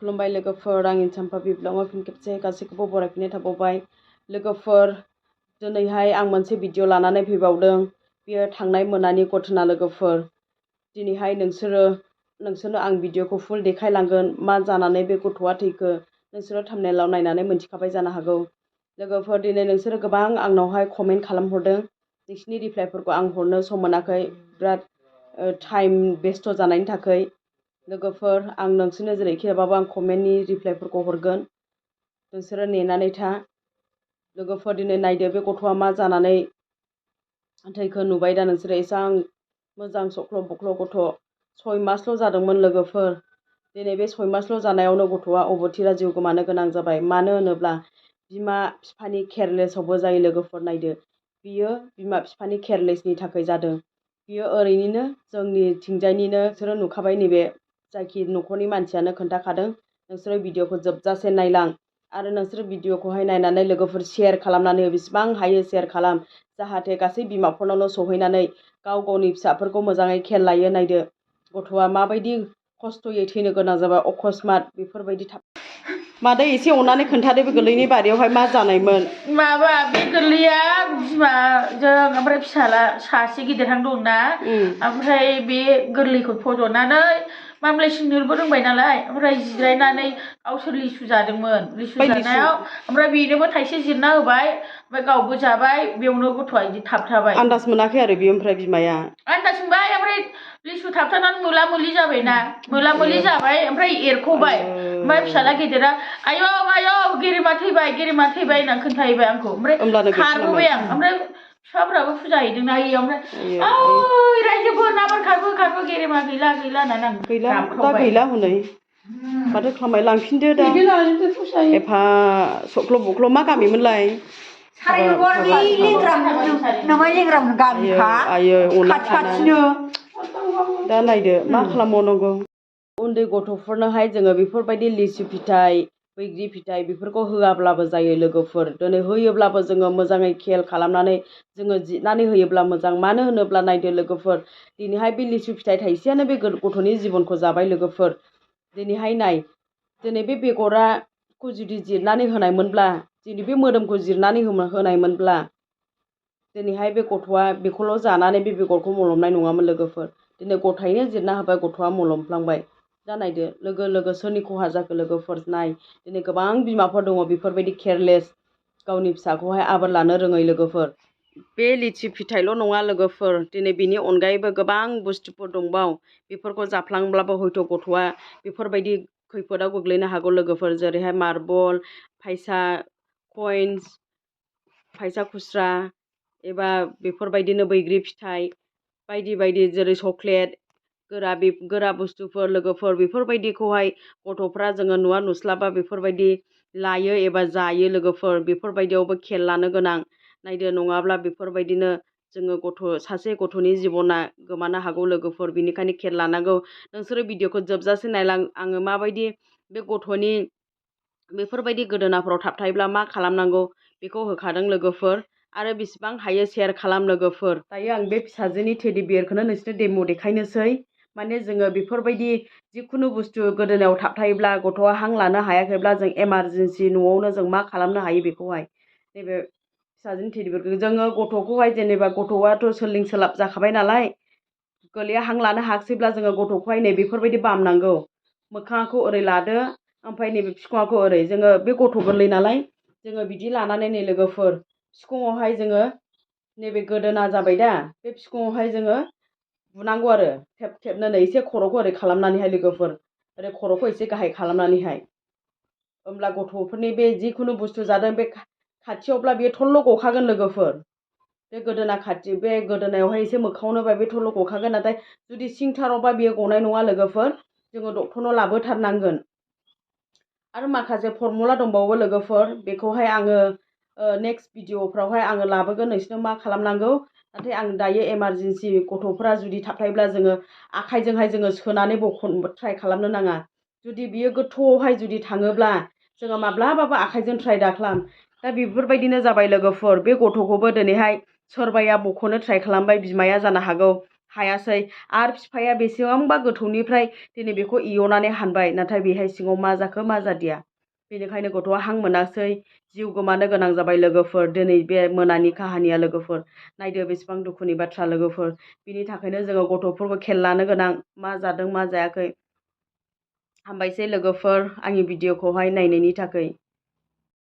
खुलुमबाय लोगोफोर आंनि चाम्पा बिब्लङाव फिन खेबसे गासैखौबो बरायफिननाय थाबावबाय लोगोफोर दिनैहाय आं मोनसे भिडिअ लानानै फैबावदों बेयो थांनाय मोनानि घटना लोगोफोर दिनैहाय नोंसोरनो आं भिडिअखौ फुल देखायलांगोन मा जानानै बे गथ'आ थैखो नोंसोरो थाम्बनेइलाव नायनानै मोनथिखाबाय जानो हागौ लोगोफोर दिनै नोंसोरो गोबां आंनावहाय कमेन्ट खालामहरदों नोंसिनि रिप्लाइफोरखौ आं हरनो सम मोनाखै बिराद टाइम बेस्थ' जानायनि थाखाय लोगोफोर आं नोंसोरनो जेरैखिबाबो आं कमेन्टनि रिप्लाइफोरखौ हरगोन नोंसोरो नेनानै था लोगोफोर दिनै नायदो बे गथ'आ मा जानानै थैखो नुबाय दा नोंसोरो एसां मोजां सख्ल' बख्ल' गथ' 6 मासल' जादोंमोन लोगोफोर दिनै बे 6 मासल' जानायावनो गथ'आ अबथिरा जिउ गोमानो गोनां जाबाय मानो होनोब्ला बिमा बिफानि केयारलेसावबो जायो लोगोफोर नायदो बियो बिमा बिफानि केयारलेसनि थाखाय जादों बियो ओरैनो जोंनि थिंजायनिनो नोंसोरो नुखाबाय नैबे जायखि न'खरनि मानसियानो खोन्थाखादों नोंसोरो भिडिअखौ जोबजासे नायलां आरो नोंसोरो भिडिअखौहाय नायनानै लोगोफोर शेयार खालामनानै बेसेबां हायो शेयार खालाम जाहाथे गासै बिमाफोरनावनो सहैनानै गाव गावनि फिसाफोरखौ मोजाङै खेल लायो नायदो गथ'आ माबायदि खस्थ'यै थैनो गोनां जाबाय अकस्मात बेफोरबायदि मादै एसे अननानै खोन्थादो बे गोरलैनि बारियावहाय मा जानायमोन माबा बे गोरलैया बिमाजों ओमफ्राय फिसाला सासे गिदिरहां दंना ओमफ्राय बे गोरलैखौ फज'नानै मामलाय सिंनोबो रोंबाय नालाय ओमफ्राय जिरायनानै गावसोर लिसु जादोंमोन लिसु जानायाव ओमफ्राय बेनोबो थाइसे जिरना होबाय ओमफ्राय गावबो जाबाय बेयावनो गथ'आ बिदि थाबथाबाय आन्दाज मोनाखै आरो बियो ओमफ्राय बिमाया आन्दाज मोनबाय ओमफ्राय लिसु थाबथानानै मोला मोलि जाबायना मोला मोलि जाबाय ओमफ्राय एरख'बाय ओमफ्राय फिसाला गिदिरा आयौ आयौ गेरेमा थैबाय होनना खोन्थाहैबाय आंखौ ओमफ्राय खारबोबाय आं ओमफ्राय बिफाफ्राबो फुजा हैदोंना इयाव ओमफ्राय रायजोफोर नाबार खारबो गेरेमा गैला होननानै आं दा गैला हनै माथो खालामबाय लांफिनदो दा एफा सख्ल' बख्ल' मा गामिमोनलाय दा नायदो मा खालामबावनांगौ उन्दै गथ'फोरनोहाय जोङो बेफोरबायदि लिसु फिथाइ बैग्रि फिथाइ बेफोरखौ होआब्लाबो जायो लोगोफोर दिनै होयोब्लाबो जोङो मोजाङै खेल खालामनानै जोङो जिरनानै होयोब्ला मोजां मानो होनोब्ला नायदो लोगोफोर दिनैहाय बे लिसु फिथाइ थाइसेयानो बे गथ'नि जिबनखौ जाबाय लोगोफोर दिनैहाय नाय दिनै बे बेगरखौ जुदि जिरनानै होनायमोनब्ला दिनै बे मोदोमखौ जिरनानै होनायमोनब्ला दिनैहाय बे गथ'आ बेखौल' जानानै बे बेगरखौ मलमनाय नङामोन लोगोफोर दिनै गथायैनो जिरना होबाय गथ'आ मलमफ्लांबाय दा नायदो लोगो सोरनि खहा जाखो लोगोफोर नाय दिनै गोबां बिमाफोर दङ बेफोरबायदि केयारलेस गावनि फिसाखौहाय आबोर लानो रोङै लोगोफोर बे लिचि फिथाइल' नङा लोगोफोर दिनै बिनि अनगायैबो गोबां बुस्थुफोर दंबाव बेफोरखौ जाफ्लांब्लाबो हयथ' गथ'आ बेफोरबायदि खैफोदाव गोग्लैनो हागौ लोगोफोर जेरैहाय मार्बल फैसा कइन्स फैसा खुस्रा एबा बेफोरबायदिनो बैग्रि फिथाइ बायदि बायदि जेरै चक्लेट गोरा बुस्थुफोर लोगोफोर बेफोरबायदिखौहाय गथ'फ्रा जोङो नुवा नुस्लाबा बेफोरबायदि लायो एबा जायो लोगोफोर बेफोरबायदियावबो खेल लानो गोनां नायदो नङाब्ला बेफोरबायदिनो जोङो सासे गथ'नि जिबना गोमानो हागौ लोगोफोर बिनिखायनो खेल लानांगौ नोंसोरो भिडिअखौ जोबजासे नायलां आङो माबायदि बे गथ'नि बेफोरबायदि गोदोनाफोराव थाबथायोब्ला मा खालामनांगौ बेखौ होखादों लोगोफोर आरो बेसेबां हायो शेयार खालाम लोगोफोर दायो आं बे फिसाजोनि टेडि बियारखौनो नोंसोरनो डेम' देखायनोसै माने जोङो बेफोरबायदि जिखुनु बुस्थु गोदोनायाव थाबथायोब्ला गथ'आ हां लानो हायाखैब्ला जों इमारजेन्सि न'आवनो जों मा खालामनो हायो बेखौहाय नैबे फिसाजोनि टेडि बियारखौ जोङो गथ'खौहाय जेनेबा गथ'आथ' सोरलिं सोलाब जाखाबाय नालाय गोरलैया हां लानो हायाखैब्ला जोङो गथ'खौहाय नै बेफोरबायदि बामनांगौ मोखाङाखौ ओरै लादो ओमफ्राय नैबे फिखुङाखौ ओरै जोङो बे गथ' गोरलै नालाय जोङो बिदि लानानै नै लोगोफोर फिखुङावहाय जोङो नैबे गोदोना जाबाय दा बे फिखुङावहाय जोङो बुनांगौ आरो थेबनो नै एसे खर'खौ ओरै खालामनानैहाय लोगोफोर ओरै खर'खौ एसे गाहाय खालामनानैहाय होमब्ला गथ'फोरनि बे जिखुनु बुस्थु जादों बे खाथियावब्ला बेयो थल्ल' गखागोन लोगोफोर बे गोदोना खाथि बे गोदोनायावहाय एसे मोखाङावनोबा बे थल्ल' गखागोन नाथाय जुदि सिंथारावबा बेयो गनाय नङा लोगोफोर जोङो डक्टरनाव लाबोथारनांगोन आरो माखासे फरमुला दंबावो लोगोफोर बेखौहाय आङो नेक्स्ट भिडिअफ्रावहाय आङो लाबोगोन नोंसोरनो मा खालामनांगौ नाथाय आं दायो इमारजेन्सि गथ'फोरा जुदि थाबथायोब्ला जोङो आखाइजोंहाय जोङो सोनानै ट्राइ खालामनो नाङा जुदि बियो गोथौआवहाय जुदि थाङोब्ला जोङो माब्लाबाबो आखाइजों ट्राइ दाखालाम दा बेफोरबायदिनो जाबाय लोगोफोर बे गथ'खौबो दिनैहाय सोरबाया बख'नो ट्राइ खालामबाय बिमाया जानो हागौ हायासै आरो बिफाया बेसेबांबा गोथौनिफ्राय दिनै बेखौ एवनानै हानबाय नाथाय बेहाय सिङाव मा जाखो मा जादिया। बेनिखायनो गथ'आ हां मोनासै जिउ गोमानो गोनां जाबाय लोगोफोर। दिनै बे मोनानि काहानिया लोगोफोर। नायदो बेसेबां दुखुनि बाथ्रा लोगोफोर। बिनि थाखायनो जोङो गथ'फोरखौ खेल लानो गोनां मा जादों मा जायाखै। हामबायसै लोगोफोर आंनि भिडिअखौहाय नायनायनि थाखाय।